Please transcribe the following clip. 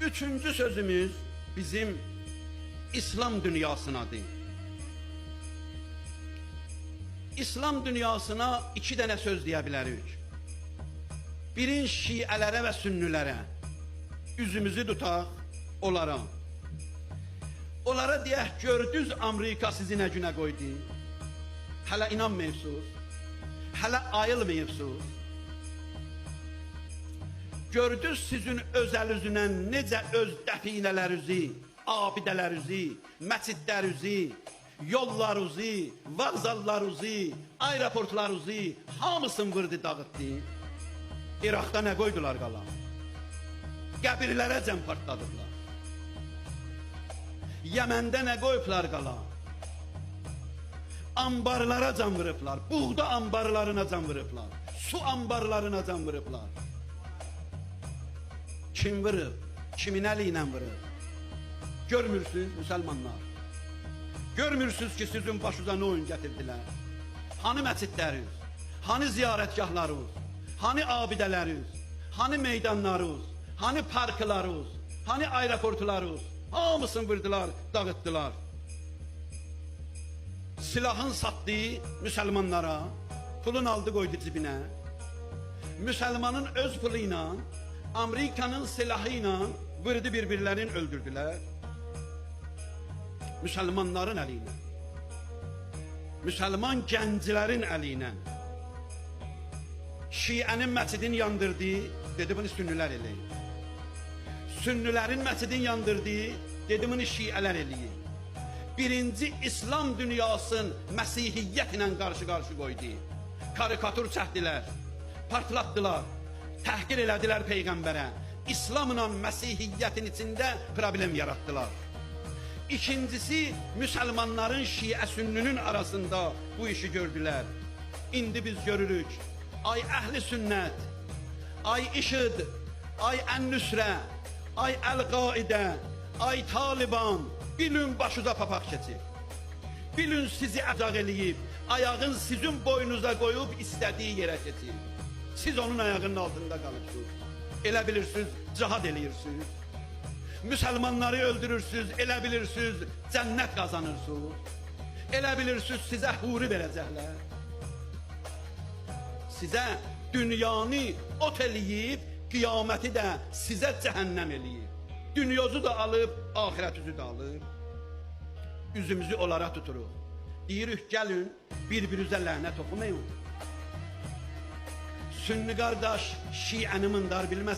Üçüncü sözümüz bizim İslam dünyasınadır. İslam dünyasına iki dənə söz deyə bilərik. Birin şiələrə və sünnülərə. Üzümüzü tutaq onlara. Onlara deyək, gördünüz Amerika sizi nə günə qoydu? Hələ inanmayıbsınız. Hələ ayılmayıbsınız. Gördünüz sizin öz əl-üzünə necə öz dəfinələrinizi, abidələrinizi, məscidlərinizi, yollarınızı, vağzallarınızı, aeroportlarınızı hamısını vurdu, dağıtdı. İraqda nə qoydular qala? Qəbirlərə cəm partladıblar. Yəməndə nə qoyublar qala? Ambarlara can vurublar, buğda ambarlarına can vurublar, su ambarlarına can vurublar. Kim vurub? Kimin əli ilə vurub? Görmürsünüz müsəlmanlar. Görmürsünüz ki sizin başınıza nə oyun gətirdilər? Hani məscidləriniz? Hani ziyarətgahlarınız? Hani abidələriniz? Hani meydanlarınız? Hani parklarınız? Hani aeroportlarınız? Hamısını vurdular, dağıttılar. Silahın satdığı müsəlmanlara, pulun aldı qoydu cibinə. Müsəlmanın öz pulu ilə, Amerikanın silahı ilə vurdu, bir-birlərini öldürdülər. Müsəlmanların əli ilə. Müsəlman gənclərin əli ilə. Şiənin məscidini yandırdı, dedi bunu sünnülər eləyir. Sünnülərin məscidini yandırdı, dedi bunu şiələr eləyir. Birinci İslam dünyasının məsihiyyətlə qarşı-qarşı qoydu. Karikatur çəkdilər, partlatdılar, təhqir elədilər Peyğəmbərə. İslamla məsihiyyətin içində problem yaratdılar. İkincisi, müsəlmanların şiə sünnünün arasında bu işi gördülər. İndi biz görürük, ay əhli sünnət, ay IŞİD, ay Ən-Nüsrə, ay Əl-Qaidə, ay Taliban, bilin başınıza papaq keçir. Bilin sizi əzaq eləyib, ayağın sizin boynunuza qoyub istədiyi yerə keçir. Siz onun ayağının altında qalırsınız. Elə bilirsiniz, cihad eləyirsiniz. Müsəlmanları öldürürsünüz, elə bilirsiniz, cənnət qazanırsınız. Elə bilirsiniz, sizə huri verəcəklər. Sizə dünyanı ot eləyib, qiyaməti də sizə cəhənnəm eləyib. Dünyası da alıb, axirətüzü də alıb. Üzümüzü onlara tuturuq. Deyirik, gəlin, bir-birinizə lənət oxumayın. Sünni qardaş, şiəni mındar bilməz.